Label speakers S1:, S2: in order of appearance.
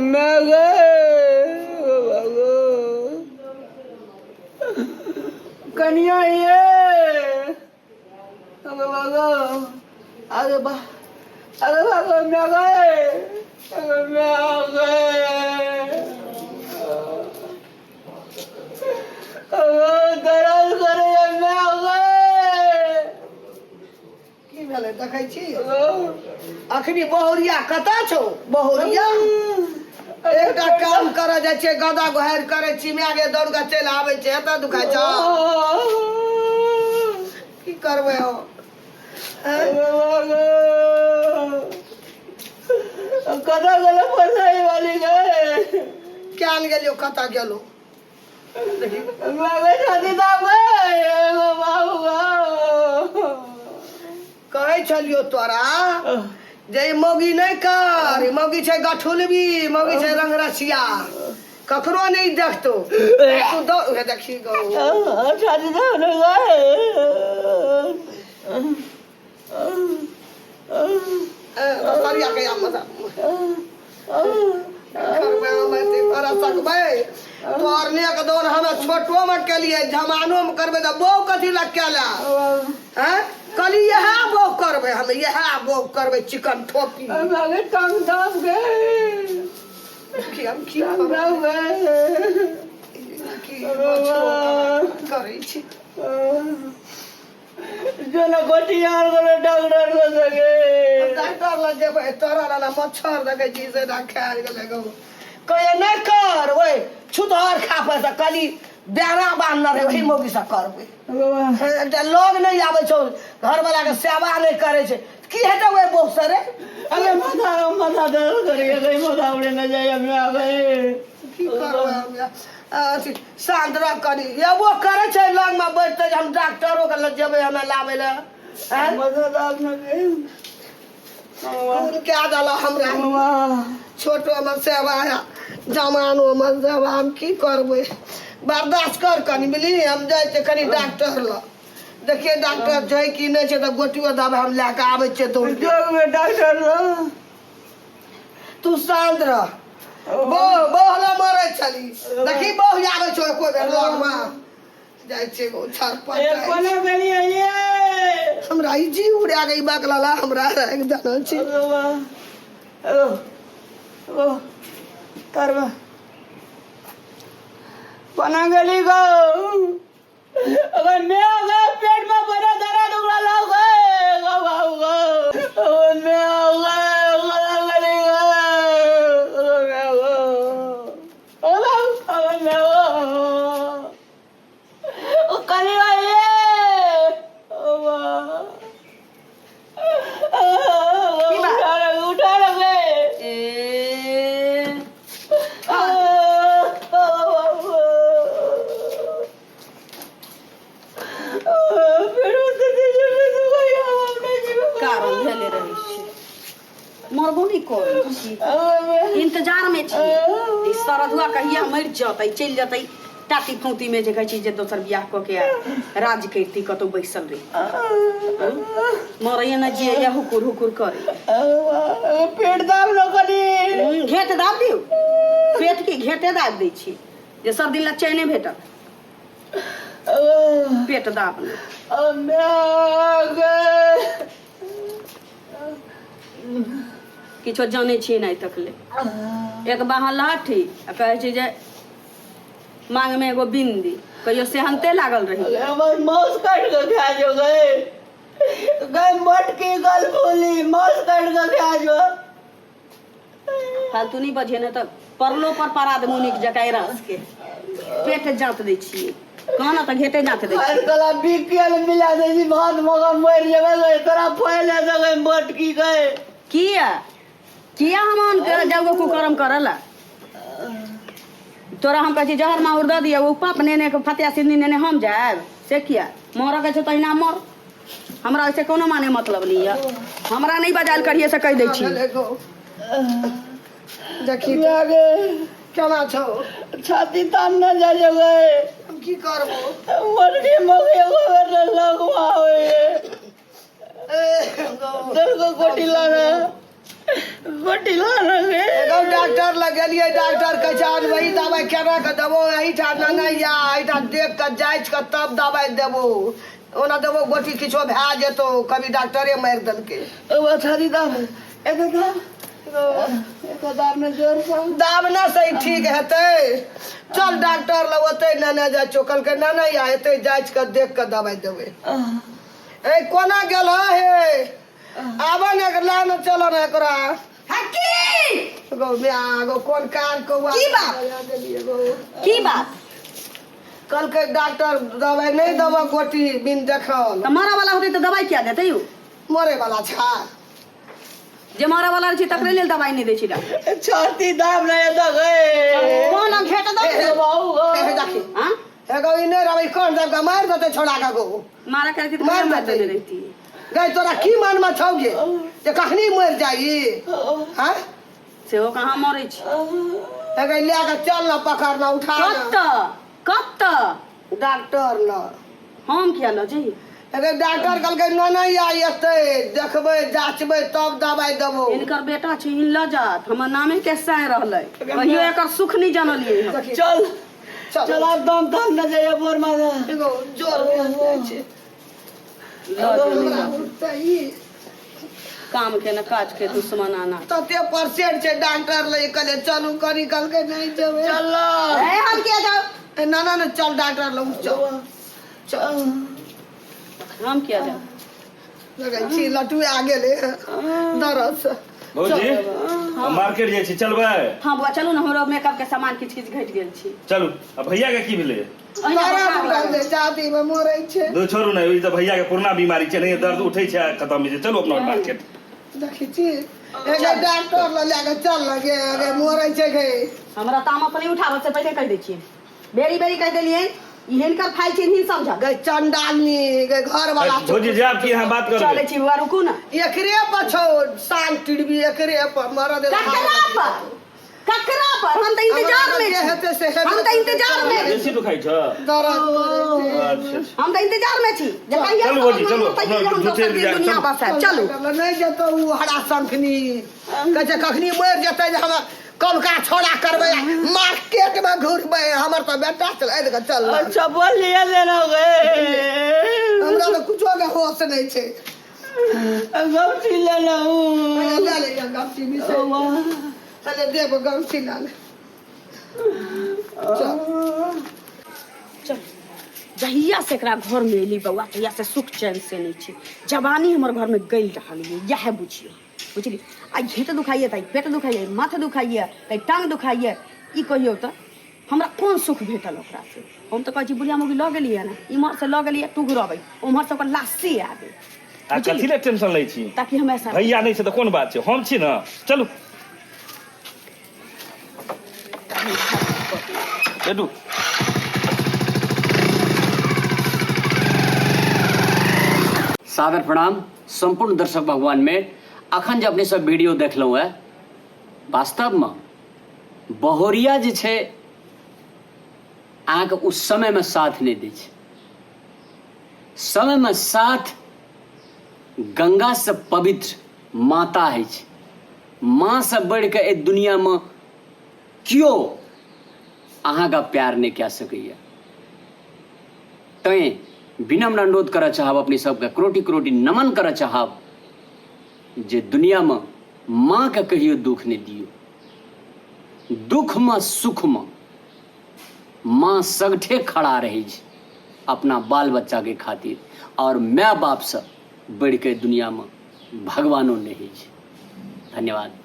S1: माय गे बाबू कनिया ये अरे बाबू अरे बा अरे बाबू माय गे अरे माय गे अरे दर्द करे माय गे।
S2: की भेलै देखै छी अखनी बहुरिया कतऽ छौ बहुरिया? एकटा काम करऽ जाइ छियै, गदा गोहारि करै छी, माय गे दौड़ कऽ चलि आबै छै। एतऽ दुखाइ छौ? की करबै हो?
S1: कतऽ गेलो परसाई वाली गे?
S2: क्यान गेलियो, कतऽ गेलो? कहै छलियो तोरा जे ई मौगी नहि कर, ई मौगी छै गठुलबी, मौगी छै रंगरसिया, ककरो नहि देखतो तू दौ हे देखी गौ।
S1: छाती दाब ने गए।
S2: सरिया के आम करबै हम एते कर सकबै? तोहर नेक दौड़ हमे छोटो में केलिए, जमानो में करबै तऽ बहू कथी लग केला हैं? कहली इएह बहू करबै हम, इएह बहू करबै चिकन ठोपी।
S1: टांग दाब गे।
S2: की हम की
S1: टांग दाब गे।
S2: की करै छी?
S1: चलो कटिहार गेलो डॉक्टर लग सके।
S2: डॉक्टर लग जेबै? तोरा लग मच्छर देखै छी से खायल गेलै गौ। कहिए नहि कर ओहि छुतहर खा पर से। कहली बेड़ा बान्हने रहै ओहि मौगी से करबै। एकटा लग नहि आबै छौ, घरवला के सेवा नहि करै छै, की हेतै ओहि बहू से रे?
S1: अरे माथा माथा दर्द करिए गई, माथा उड़े न जाए हमें आवे।
S2: की करबै हम? अथी शान्त रह कनी, एबो करै छै लगमे बैठतै जे हम डॉक्टरो के लग जेबै हमे लाबै लए। आँय?
S1: माथा दर्द न गई।
S2: खून कए देलक हमरा। छोटोमे सेवा है, जमानोमे सेवा, हम की करबै? बर्दाश्त कर कनी, बुझलिही? हम जाइ छियै कनी डॉक्टर लग, देखियै डॉक्टर छै कि नहि छै, तऽ गोटियो दबाइ हम लए कऽ आबै छियै दौड़ के।
S1: डॉक्टर लग।
S2: तू शान्त रह। बहु बहु लए मरै छली, देखी बहु आबै छौ एको बेर लगमे? जाइ छियै गो छरपट।
S1: कोना गेलियै ये?
S2: हमरा ई जी उड़ा गई बकला, हमरा राखि देने छी।
S1: करबा कोना गेली गो? अगर मैं गए पेट में बड़ा दर्द उगला लाओ गए गो बाबू गो। अगर मैं गए कोना गेली गो? अगर मैं गो अगर मैं गो ओ कली ये ओ
S3: की बात?
S1: उठा रहे, उठा रहे।
S3: ए कारण भेले रहै छै, मरबो नहि करै छी, इंतजार में छी ई सरधुआ कहिया मरि जतै, चलि जतै टाटी फौती में, जे कहै छी जे दोसर बियाह कऽ के राज करिती कतौ बैसल रही। मरैया न जियैया, हुकुर हुकुर करे।
S1: पेट दाब न कनी।
S3: घेट दाब दियौ पेट की, घेटे दाबि दै छी जे सब दिन ला चैने भेटत। पेट दाब ने। किछो जानै छियै नहि तकले, एक बाहन लहठी आ कहै छै जे मांग में एगो बिंदी, कहियो सेहनते लागल रही।
S1: हमर माउस काटि कऽ खा जो गए गए मटकी गल फूली, माउस काटि कऽ खा जो।
S3: फालतू नहीं बजे ने तऽ परलो पर परा देबो नीक जकाँ रस के। पेट जाँत दै छियै कह ने तऽ घेटे जाँत दै
S1: आज
S3: छियै।
S1: कल बिकेल मिला दे छी भात मगा मरि जेबै गए, तोरा पहिले से गए मटकी गए।
S3: किया किया हम आन के जागो कुकर्म करला? तोरा हम कहै छी जहर माहुर दऽ दिअ, ओ पाप नेने के फतिया सिन्धी नेने हम जायब से किया? मरऽ के छौ तहिना मर, हमरा ओहिसे कोनो माने मतलब नहीं है। हमरा नहीं बजायल करिए से कहि दै छी।
S2: देखी
S1: आगे
S2: केना छौ?
S1: छाती तान न जा गए।
S2: हम की करबो?
S1: मटकी मगे एगो बेर लगवा होए दस गो गोटी लाना। गोटी ला रे।
S2: एगो डॉक्टर लग गेलियै, डॉक्टर कहै छै आज वही दवाइ केना कऽ देबो, एहिठाम नहि या एहिठाम देख कऽ जाँच कऽ तब दवाइ देबो, ओना देबो गोटी किछो भए जेतौ। कभी डॉक्टरे मारि देलकै।
S1: ओ छाती दाब, एगो दाब, एगो दाब ने जोर से।
S2: दाब ने सही ठीक हेतै। चल डॉक्टर लग, ओतै नेने जाइ छौ। कहलकै नेने या एतै जाँच कऽ देख कऽ दवाइ देबै। ए कोना गेल हे? आबऽ ने, ला ने, चल ने एकरा।
S3: हकी
S2: गो म्या गो, कोन कान कौआ
S3: की बात?
S2: गो?
S3: की बात?
S2: कहलकै डॉक्टर दवाइ नहि देबऽ गोटी बिन देखल।
S3: तऽ मरऽ वाला होतै तऽ दवाइ किया देतै यौ?
S2: मरे वाला छा?
S3: जे मरऽ वाला रहै छै तकरे लेल दवाइ नहि दै छै डॉक्टर।
S1: छाती दाब ने एतऽ गए।
S3: कोन घेट दऽ?
S2: ए,
S1: बाबू गो।
S2: ए, देखी।
S3: हाँ।
S2: एगो ई नहि रहबै, कोन दब मारि देतै छोड़ा के गो।
S3: मारा करके तऽ
S2: मार
S3: मार
S2: देतै।
S3: देने रहती।
S2: गई तोरा की मन में छौ गे जे कखनी मरि जाइ? हाँ।
S3: सेहो कहाँ मरै छै?
S2: एगो लए के चल न, पकड़ न, उठा न।
S3: कतऽ कतऽ?
S2: डॉक्टर ल।
S3: हम किया लऽ जइयै?
S2: एगो डॉक्टर कहलकै नहि आइ एतै देखबै जाँचबै तब दवाइ देबो।
S3: हिनकर बेटा छै, हिन लऽ जात। हमर नामे के साय रहलै, कहियो एकर सुख नहि जानलियै हम।
S2: देखी।
S1: चल।
S2: चल।
S1: चल आब, दम दम न जाइए बोर मारा।
S2: एगो जोर भए जाइ छै।
S3: लऽ जाउ।
S2: हमरा उठतै ई।
S3: काम के न काज के दुश्मन आना।
S2: तते परसेंट छै डॉक्टर लए, कहलियै चलू कनी, कहलकै नहि जेबै।
S1: चल।
S3: ए, हम किया जाउ?
S2: ए, ना ना ना, चल डॉक्टर लग, चल चल।
S3: हम किया जाउ?
S2: लगै छी लटुआ गेलै दरद से।
S4: भौजी, हम मार्केट जाइ छी, चलबै?
S3: हाँ बुआ, चलू ने, हमरो मेकअप के सामान किछु किछु घटि गेल छी।
S4: चलू। आ भैया के की भेलै?
S3: अहिना
S2: तारा
S3: बोखार
S2: उठल
S3: लागल।
S2: छै, छाती मे मरै छै।
S4: दू छोड़ू ने, ई तऽ भैया के पुरना बीमारी छै, नहीं दर्द उठै छै आ खतम होइ छै। चलू अपना मार्केट।
S2: देखै छी, एगे डॉक्टर लग लए कऽ चल लगे, एगे मरै छै गे।
S3: हमरा तामस नहि उठाबऽ से पहिले कहि दै छियै, बेरी बेरी कहि देलियै, ई हिनकर फाइल छै, हिन समझ।
S2: गई चंडालनी गई घर वाला।
S4: भौजी, जायब की अहाँ बात
S3: चलै
S4: करबै?
S3: छी बौआ, रुकू ने।
S2: एकरे पर छौ शान टिड़बी, एकरे पर मरद।
S3: ककरा पर, ककरा पर? हम तऽ इंतजार में
S2: जे
S3: छी।
S2: हेतै से हेतै।
S3: हम तऽ इंतजार में छी।
S4: बेसी दुखाइ छ?
S2: दर्द करै छै।
S4: अच्छा अच्छा।
S3: हम तऽ इंतजार में छी जे कहिया
S4: चलू भौजी, चलू।
S3: तहिया हम
S4: झूठे
S3: दोसर दिन
S4: इंतजार,
S3: दुनिया
S4: चलू।
S3: बसायब, चलू।
S2: नहि जेतौ ओ हरा शंखनी, कहै छै कखनी मरि जेतै जे हम कलका छोड़ा करबै, मार्केट में घुरबै। हमर तऽ बेटा चल आबि कऽ चल।
S1: अच्छा बोल लिया देना गे।
S2: हमरा तऽ कुछो के होश नहि छै।
S1: गमछी लेना हूँ।
S2: लए ले गमछी बिसरि पहिले देब, गमछी लए ले, चल।
S3: चल। जहिया से एकरा घर में एली बौआ, तहिया से सुख चैन से नहीं छै। जवानी हमर घर में गलि रहल ये, इएह बुझियौ, बुझली? आ घेट दुखाइए तऽ पेट दुखाइए, माथ दुखाइए तऽ टांग दुखाइए। ई कहियौ तऽ हमरा कोन सुख भेटल ओकरासँ? हम तऽ कहै छी बुढ़िया मौगी लऽ गेलियै ने, इम्हरसँ लऽ गेलियै टुघरबै, ओम्हरसँ ओकर लाशे आबै।
S4: आ कथी लए टेंशन लै छी?
S3: ताकि हम ऐसा
S4: भैया नहि छै तऽ कोन बात छै? हम छी ने, चलू बेटू।
S5: सादर प्रणाम सम्पूर्ण दर्शक भगवान में। अखन जे अपने सब वीडियो देखलहुँ है, वास्तवमे बहोरिया जे छै अहाँके उस समयमे साथ नहि दै छै। समयमे साथ गंगासँ पवित्र माता होइ छै। माँसँ बढ़िकऽ एहि दुनिआँमे केओ अहाँके प्यार नहि कए सकैए। तैँ विनम्र अनुरोध करऽ चाहब, अपने सबके क्रोटि क्रोटि नमन करऽ चाहब जे दुनिआँमे माँके कहियो दुःख नहि दियौ। दुःखमे सुखमे माँ सगठे खड़ा रहै छै अपना बाल बच्चाके खातिर, आओर माय बापसँ बढ़िके दुनिआँमे भगवानो नहि होइ छै। धन्यवाद।